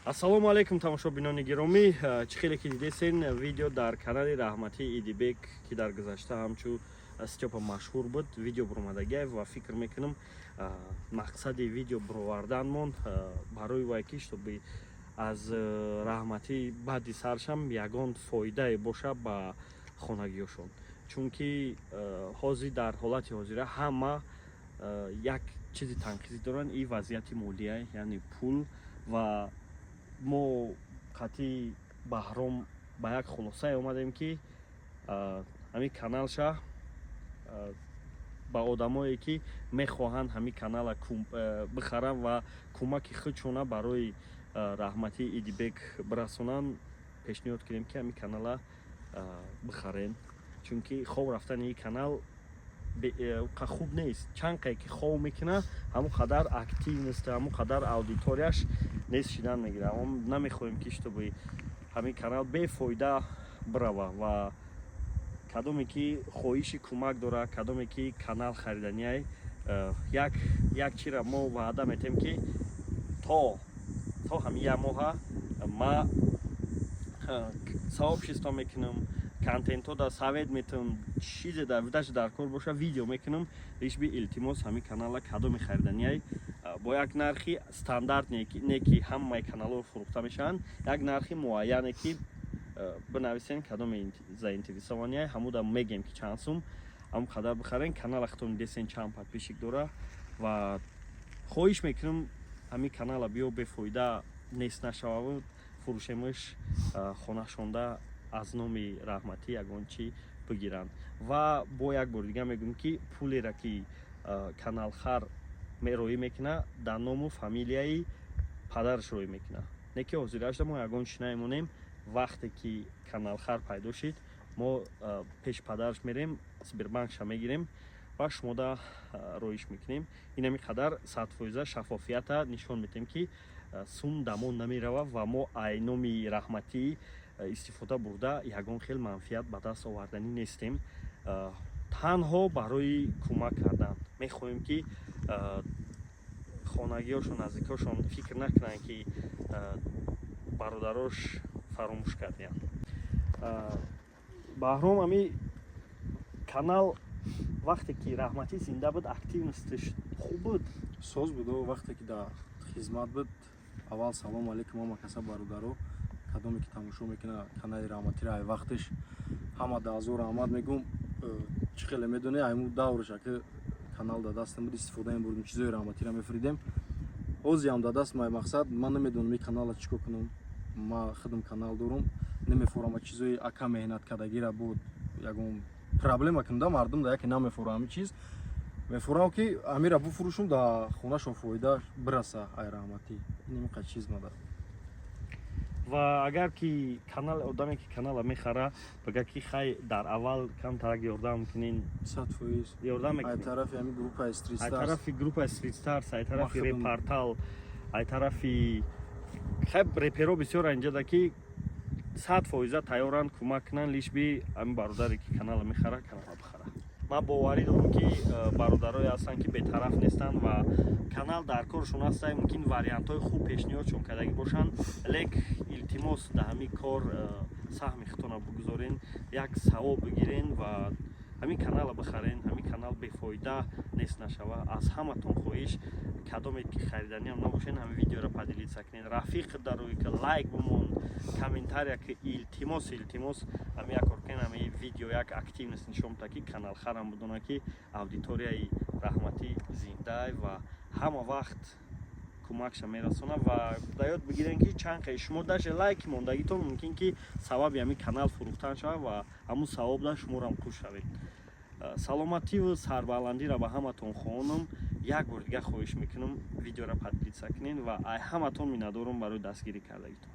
Ассалому алайкум, тамошобинони гиромӣ. Чӣ хеле ки дидесен, видео дар канали раҳматии Идибек, ки дар гузашта ҳамчун Стёпа машҳур буд, видео буромадагиай ва фикр мекунам, мақсади видео буроварданмон барои вай ки чтобы аз раҳматӣ баъди саршам ягон фоидае боша ба хонагиёшон, чунки ҳозир дар ҳолати ҳозира ҳама як чизи танқизӣ доранд, и вазъияти молия, яъне пул. Ва мо қатъи Баҳром ба як хулосае омадем, ки ҳамин каналша ба одамое, ки мехоҳанд ҳамин канала бихаранд ва кӯмаки худшона барои раҳматии Идибек бирасонанд, пешниҳод кунем, ки ҳамин канала бихарен, чунки хоб рафтани ин канал хуб нест. Чанд қае ки хов мекунад, ҳамон қадар активность, ҳамон қадар аудиторияш нест шидан мегирад. Мо намехоҳем, ки чтобы ҳамин канал бефоида бирава. Ва кадоме ки хоҳиши кӯмак дорад, кадоме ки канал хариданиай, як чира мо ваъда метем, ки то ҳамин як моҳа ма сообщество мекунам, контентҳо да совет метавам, чизе даже дар кор боша, видео мекунам. Лишь бы, илтимос, ҳамин канала кадоми хариданиай, бо як нархи стандарт, не ки ҳамаи каналҳо фурӯхта мешаванд, як нархи муайяне ки бинависен, кадоме заинтересованный, ҳамуда мегем, ки чанд сум, ҳамон қадар бихарен канала. Худтон десен, чанд подписчик дора. Ва хоҳиш мекунам, ҳамин канала биё бефоида нест нашававу фурӯшемаш, хонашонда аз номи раҳматӣ ягон чӣ бигиранд. Ва бо як бори дига мегӯем, ки пулеро, ки каналхар мероӣ мекунад, дар ному фамилияи падараш роӣ мекунад, не ки ҳозирашда мо ягон чӣ намемонем. Вақте ки каналхар пайдо шид, мо пеши падараш мерем, Сбербанкша мегирем ва шумода роиш мекунем. Инами қадар 100% шаффофията нишон медиҳем, ки сум дамон намерава ва мо ай номи раҳматӣ истифода бурда ягон хел манфиат ба даст оварданӣ нестем. Танҳо барои кӯмак кардан мехоҳем, ки хонагиҳошон, наздикҳошон фикр накунанд, ки бародарош фаромӯш кардиянд. Баҳром, ами канал вақте ки раҳматӣ зинда буд, активность ш хуб буд? Соз буд. Вақте ки дар хизмат буд. Аввал салому алейкум ҳама каса, бародаро, кадоме ки тамошо мекунад канали раҳматиро. Ай вақтеш ҳама даҳазор раҳмат мегӯм. Чӣ хеле медонӣ, айму давраша ки канал дар дастам буд, истифода мебурдем, чизои раҳматиро мефуридем. Ҳозиам дар даст май. Мақсад, ман намедонам ин канала чӣ кор кунам. Ма худам канал дорум, намефурам чизои ака меҳнат кардагира. Буд ягон проблема кунда мардум да яке намефурам ҳамин чиз, мефурам, ки амира буфурӯшум, да хонашон фоида бираса ай раҳматӣ. Ин инқадр чиз мада. Ва агар ки канал, одаме ки канала мехара, бигӯяд, ки хай, дар аввал камтарак ёрдам кунин? 100%. Ёрдам Ай мекунем. тарафи ҳамин группаи Street Ай Stars. тарафи группаи Street Stars, ай тарафи Репортал, ай тарафи хай реперо бисёр инҷода, ки 100% тайёранд кӯмак кунанд, лишь бы ҳамин бародаре, ки канала мехара, канала бихара. Ман боварӣ дорам, ки бародарое ҳастанд, ки бетараф нестанд ва канал дар коршон ҳаста, мумкин вариантҳои хуб пешниҳодшон кардагӣ бошанд. Лек илтимос, дар ҳамин кор саҳми худтонро бигузорен, як савоб бигирен ва ҳамин канала бихарен. Ҳамин канал бефоида нест нашава. Аз ҳаматон хоҳиш, кадоме ки хариданиам набошен, ҳамин видеоро поделиться кунед, рафиқ дарои ки лайк бимон, комментария ки. Илтимос, илтимос, ҳамин як кор кунед, ҳамин видео як активность нишон буда, ки каналхарам бидонад, ки аудиторияи раҳматӣ зиндай ва ҳама вақт кӯмакша мерасонад. Ва дар ёд бигирем, ки чанд қай шумо даже лайки мондагитон мумкин ки сабаби ҳамин канал фурӯхтан шавад ва ҳамун савоб да шуморам хуш шавед. Саломативу сарбаландиро ба ҳаматон хоҳонам. Як бор дигар хоҳиш мекунам, видеоро поделиться кунед ва ай ҳаматон миннатдорам барои дастгирӣ кардагитон.